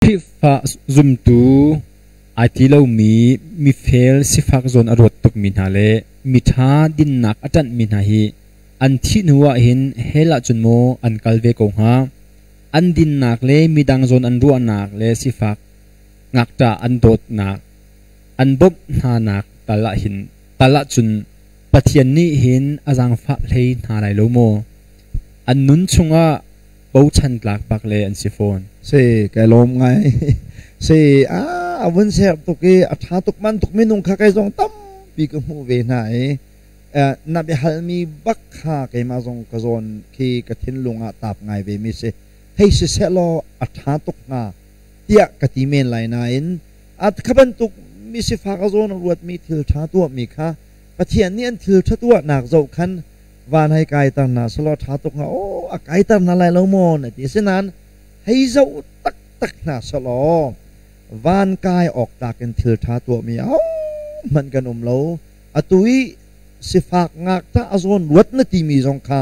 Khrihfa zumtu ai ti lomi mifel sifak zawn a ruat tukmi hna le miṭha dinnak a ṭanhmi hna hi an thih hnu ahhin hell ahcun maw an kal ve ko hnga? An dinnak le midang zawn an ruahnak le sifak ngakṭah an dawtnak an bawmh hnanak tal ahhin tal ahcun Pathian nih hin a zaangfah hlei hna lai lo maw? An nun chungah bochan tlak bak le an si fawn. Si, kai lawm ngai. Si, a a vun ser tuk i a ṭha tuk man tuk minung kha kei zong tampi ka hmuh ve hna i na biahalmi bak kha keimah zong ka zawn khi ka thinlung ah taap ngai ve mi si. Hei siseh law a ṭha tuk hnga tiah ka ti men lai nain a kha bantuk mi sifak a zawn a ruatmi thil ṭha tuahmi kha Pathian nih an thil ṭha tuahnak zoh khan van hei kaiter hna selaw ṭha tuk hnga aw a kaiter hna lai lo maw na ti asinain hei zoh taktak hna selaw van kai awk tlak in thil ṭha tuahmi ahohmanh kan um lo. Atu i sifak ngakṭah a zawn ruat na timi zong kha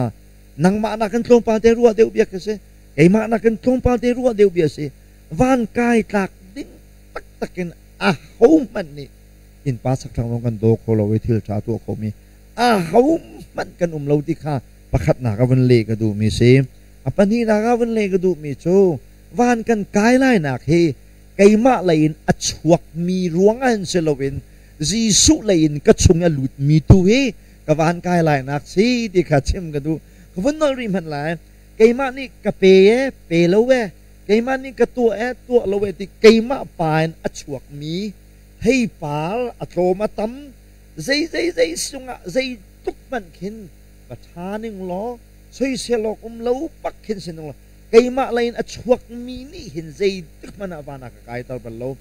nangmah nakin tlawmpal te ruah deuh bia khi si, keimah nakin tlawmpal te ruah deuh bia si. Van kai tlak ding taktak in ahohmanh nih innpa chakthlang zong kan daw kho lo i thil ṭha tuah khomi ahohmanh kan um lo ti kha pakhatnak a vun leh ka duhmi si. A pahnihnak a vun leh ka duhmi cu van kan kai lainak hi keimah lei in a chuakmi ruangah hin si loin Jesuh lei in ka chung a lutmi tu hi ka van kai lainak si ti kha chim ka duh. Ka vun nolh rih hmanh lai. Keimah nih ka pe e, pe lo e, keimah nih ka tuah e, tuah lo e ti keimah pa in a chuakmi theipar a tlawm a tam zei zei zei sungah zei tuk hmanh khin va ṭha ning law soisel awk um lo bak khin si ning law keimah lei in a chuakmi nih hin zeitik hmanh ah van ah ka kaiter bal lo.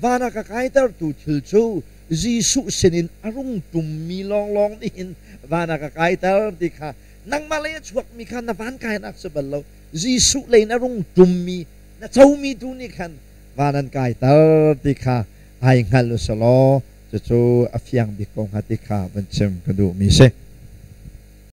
Van ah ka kaitertu thil cu Jesuh sinin a rung ṭummi lawnglawng nih hin van ah ka kaiter ti kha nangmah lei a chuakmi kha na van kainak si bal lo. Jesuh lei in a rung ṭummi na comi tu nih khan van an kaiter ti kha ai hngal u selaw cucu a fiang bik ko hnga ti kha van chim ka duhmi si.